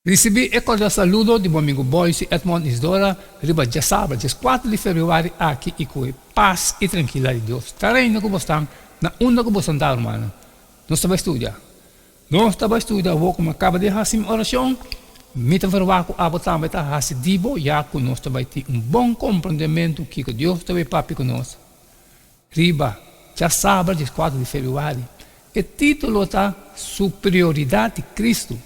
Risibí e kordial saludo di bo amigu Boyce Edmond Isidora riba djasabra 14 di febrüari aki i ku e pas i trankilidat di Dios ta reina ku bosnan na unda ku bosan ta rumannan. Nos ta bai studia. Nos ta bai studia awor ku mi a kaba di hasi mi orashon. Mi ta ferwagt ku abo tambe ta hasi di bo ya ku nos ta bai tin un bon komprendementu kiko Dios ta bai papia ku nos riba djasabra 14 di febrüari. E título ta Superioridat di Kristu.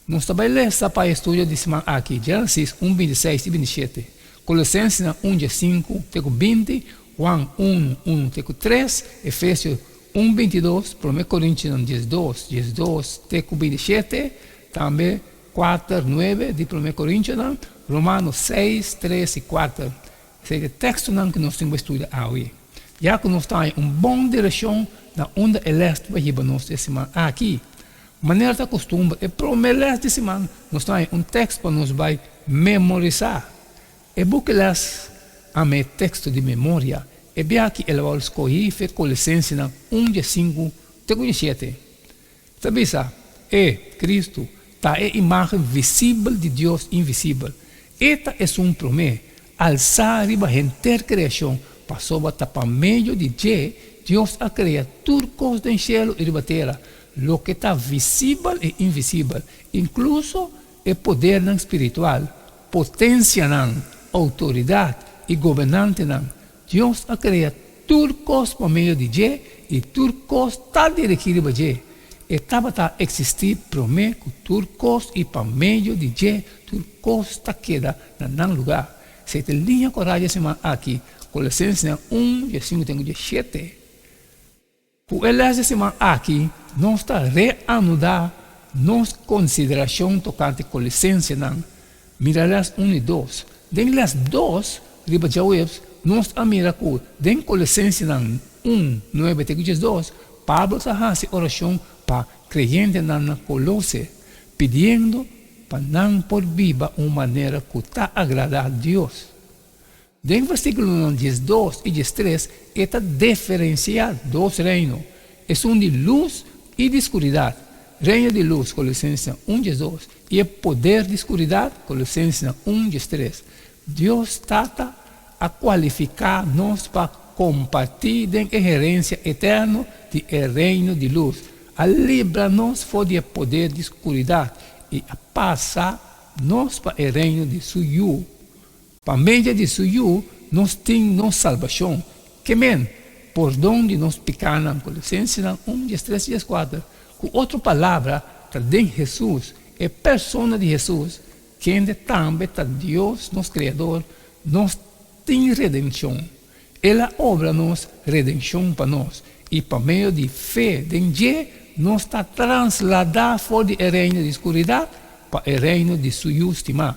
Nos ta bai lesa pa e studio di siman aki Génesis un 26 i 27, Kolosensenan un 15 te ku 20, Juan un 1 te ku 3, Efesio un 22, Promé Korintionan 12 12 te ku 27, tambe 4 9 di Promé Korintionan, Romano 6 3 i 4. Esei ta e tekstonan ku nos tin ku bai studia awe. Ya ku nos ta haña un bon direkshon na unda e lès ta bai hiba nos e siman aki. Manera ta kustumber, e promé lès di siman nos ta haña un tekst pa nos bai memorisá. E buki lès ama e teksto di memoria. E bia aki el a wòrdu skohí fe Kolosensenan un dje sinku te ku dje shete. Ta bisa, E, Kristu, ta e imágen visibel di Dios invisibel. E ta esun promé, alsá riba henter kreashon, pasobra ta pa medio di dje Dios a krea tur kos den shelu i riba tera, loke ta visibel i invisibel, inkluso e podernan spiritual, potensianan, outoridat i gobernantenan. Dios a krea tur kos pa medio di dje i tur kos ta dirigí riba dje. E tabata eksistí promé ku tur kos i pa medio di dje tur kos ta keda na nan lugá. Esei ta e liña korá dje siman aki, Kolosensenan un, dje sinku te ku dje shete. Ku e lès di siman aki nos ta reanudá nos konsiderashon tokante Kolosensenan. Mira lès un i dos. Den lès dos riba djaweps nos a mira ku den Kolosensenan un, nuebe te ku 12, Pablo ta hasi orashon pa kreyentenan na Kolose, pidiendo pa nan por biba un manera ku ta agradá Dios. Den versíkulonan 12 i 13 e ta diferensiá dos reino, esun di lus i di skuridat. Reino di lus, Kolosensenan un 12, i e poder di skuridat, Kolosensenan un 13. Dios Tata a kualifiká nos pa kompartí den e herensia eterno di e reino di lus, a libra nos for di e poder di skuridat i a pasa nos pa e reino di Su Yu. Pa medio di Su Yu nos tin nos salbashon, ke men, pordon di nos pikánan, Kolosensenan un, 13 i 14. Ku otro palabra, ta den Hesus, e persona di Hesus, kende tambe ta Dios nos Kreador, nos tin redenshon. El a obra nos redenshon pa nos, i pa medio di fe den dje nos ta trasladá for di e reino di skuridat pa e reino di Su Yu stimá.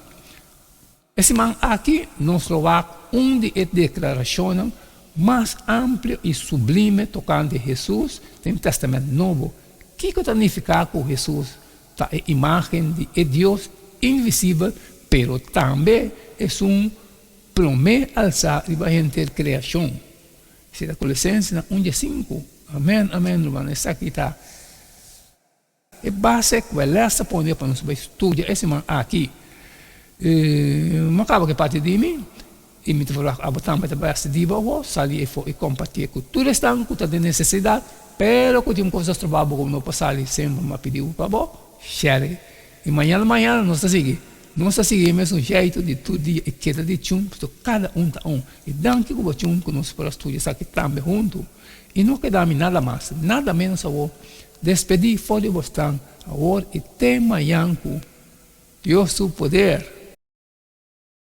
E siman aki nos lo wak un di e deklarashonnan mas amplio i sublime tokante Hesus den Tèstamènt Nobo. Kiko ta nifiká ku Hesus ta e imágen di e Dios invisibel pero tambe esun promé alsá riba henter kreashon? Esei ta Kolosensenan un dje sinku. Amèn, amèn, ruman, esaki ta. E base ku e lès ta pone pa nos bai studia e siman aki. Mi a kaba ku e parti di mi i mi ta verwagt abo tambe ta bai hasi di bo awor, sali efo i kompartié ku tur esnan ku ta den nesesidat, pero ku tin un kos ta stroba bo ku no por sali, semper mi a pidi bo pa bo share. I mañana mañana nos ta sigui. Nos ta sigui e mesun jeitu di tur dia i keda di chun pasobra kada un ta un. I danki ku bo chun ku nos por a studia esaki tambe huntu. I no keda mi nada mas, nada menos awor. Despedí for di bosnan awor i te mañan ku Dios su poder.